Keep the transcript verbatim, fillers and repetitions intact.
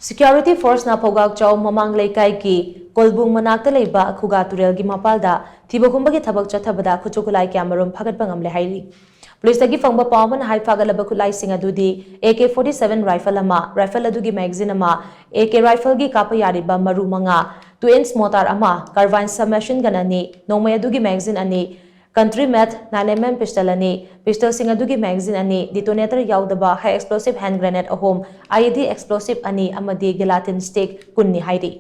Security forceꯅ ꯐꯧꯒꯥꯛꯆꯥꯎ ꯃꯃꯥꯡ ꯂꯩꯀꯥꯏꯒꯤ ꯀꯣꯜꯕꯨꯡ ꯃꯅꯥꯛꯇ ꯂꯩꯕ ꯈꯨꯒꯥ ꯇꯨꯔꯦꯜꯒꯤ ꯃꯄꯥꯜꯗ ꯊꯤꯕ ꯍꯨꯝꯕꯒꯤ ꯊꯕꯛ ꯆꯠꯊꯕꯗ ꯈꯨꯠꯁꯨ ꯈꯨꯠꯂꯥꯏ ꯀꯌꯥꯃꯔꯨꯝ ꯐꯥꯒꯠꯄ ꯉꯝꯂꯦ ꯍꯥꯏꯔꯤ꯫ ꯄꯨꯂꯤꯁꯇꯒꯤ ꯐꯪꯕ ꯄꯥꯎ ꯑꯃꯅ ꯍꯥꯏ, ꯐꯥꯒꯠꯂꯕ ꯈꯨꯠꯂꯥꯏꯁꯤꯡ ꯑꯗꯨꯗꯤ A K forty seven rifle ꯑꯃ, rifle ꯑꯗꯨꯒꯤ magazine ꯑꯃ, A K rifleꯒꯤ ꯀꯥꯞꯄ ꯌꯥꯔꯤꯕ ꯃꯔꯨ ꯃꯉꯥ, two inch mortar ꯑꯃ, carbine submachine gun ꯑꯅꯤ, ꯅꯣꯡꯃꯩ ꯑꯗꯨꯒꯤ magazine ꯑꯅꯤ, country made nine M M pistol ꯑꯅꯤ, pistolꯁꯤꯡ ꯑꯗꯨꯒꯤ magazine ꯑꯅꯤ, detonator ꯌꯥꯎꯗꯕ high explosive hand grenade ꯑꯍꯨꯝ, I E D explosive ꯑꯅꯤ ꯑꯃꯗꯤ gelatin stick ꯀꯨꯟꯅꯤ ꯍꯥꯏꯔꯤ꯫